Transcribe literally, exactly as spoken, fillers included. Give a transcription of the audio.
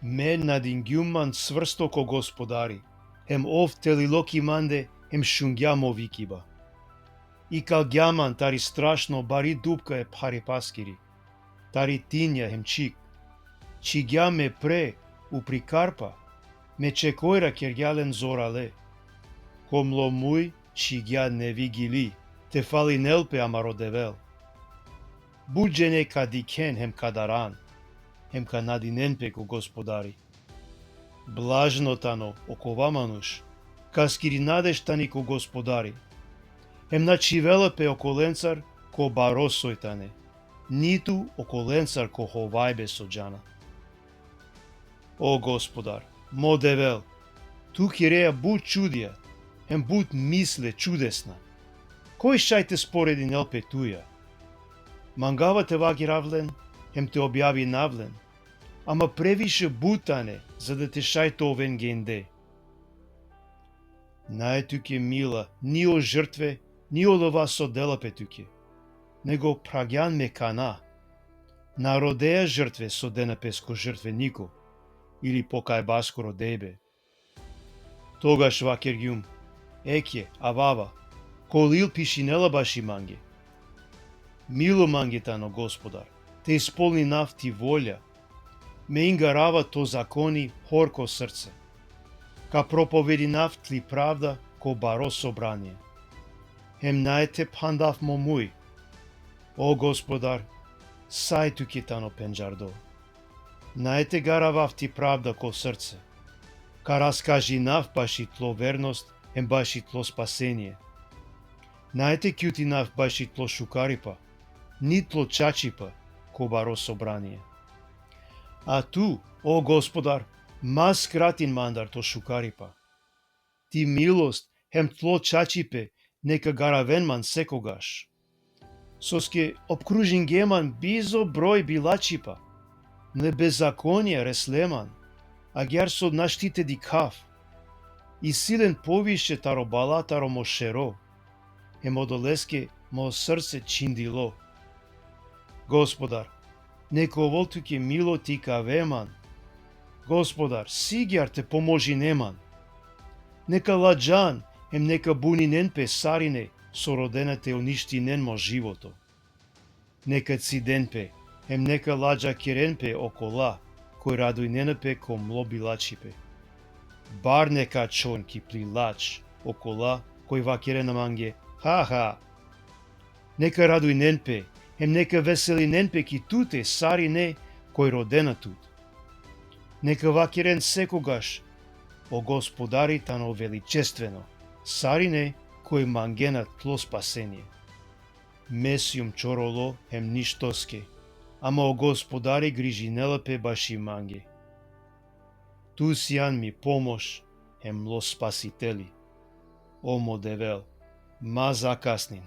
Me nadingjum man cvrsto ko Gospodari, hem ov telilo ki mande, hem šungja mo vikiba. Ikalgja man tari strašno bari dupka e pharipaskiri, tari tinja hem čhik. Čhigja me pre upri karpa, me čekojra kergja len zorale. Ko mlo muj čhigja nevi gili, te falinel pe amaro Devel. But džene ka dikhen hem ka daran, hem ka nadinen pe ko Gospodari. Blažno tano okova manuš, kaskiri nadeš tani ko Gospodari. Hem na čhivela pe okolencar ko baro soj tane, nitu okolencar ko hovajbe so džana. O Gospodar, mo Devel, tu kirea but čudija, hem but misle čudesna. Koj šaj te sporedinel pe tuja? Mangava te vakerav len, hem te objavinav len, ama previše but tane, za da te šaj te oven gende. Nae tuke mila ni o žrtve, ni o lova so dela pe tuke, nego phragjan me kana. Na rodea žrtve so dena pes ko žrtveniko, ili pokajbaskoro dejbe. Togaš vakergjum: Eke, avava, ko lil pišinela baši mange. Milo mange tano, Gospodar, te ispolninav ti volja. Me ingarava to zakoni hor ko srce. Ka propovedinav tli pravda ko baro sobranie. Hem nae te phandav mo muj. O Gospodar, saj tuke tano pendžardo. Nae te garavav ti pravda ko srce. Ka raskažinav baši tlo vernost hem baši tlo spasenie. Nae te kjutinav baši tlo šukaripa, ni tlo čačipa ko baro sobranie. A tu, o Gospodar, ma skratin mandar to šukaripa. Ti milost hem tlo čačipe neka garaven man sekogaš. Soske opkružinge man bizo broj bilačhipa, mle bezakonie resle man, agjaar so našti te dikhav. Isi len poviše taro bala taro mo šero, hem odoleske mo srce čhindilo. Gospodar, neka ovol tuke milo te ikave man. Gospodar, sigjar te pomožine man. Neka ladžan hem neka buninen pe sarine so rodena te uništinen mo životo. Neka ciden pe, hem neka ladžakeren pe okola koj radujnena pe ko mlo bilačhipe. Bar neka ačhon ki pli ladž okola koj vakerena mange: Ha, ha! Neka radujnen pe, hem neka veselinen pe ki tute sarine koj rodena tut. Neka vakeren sekogaš: O Gospodari tano veličestveno, sarine koj mangena tlo spasenie. Me sijum čorolo hem ništoske, ama o Gospodari grižinela pe baši mange. Tu sian mi pomoš hem mlo spasiteli. O mo Devel, ma zakasnin.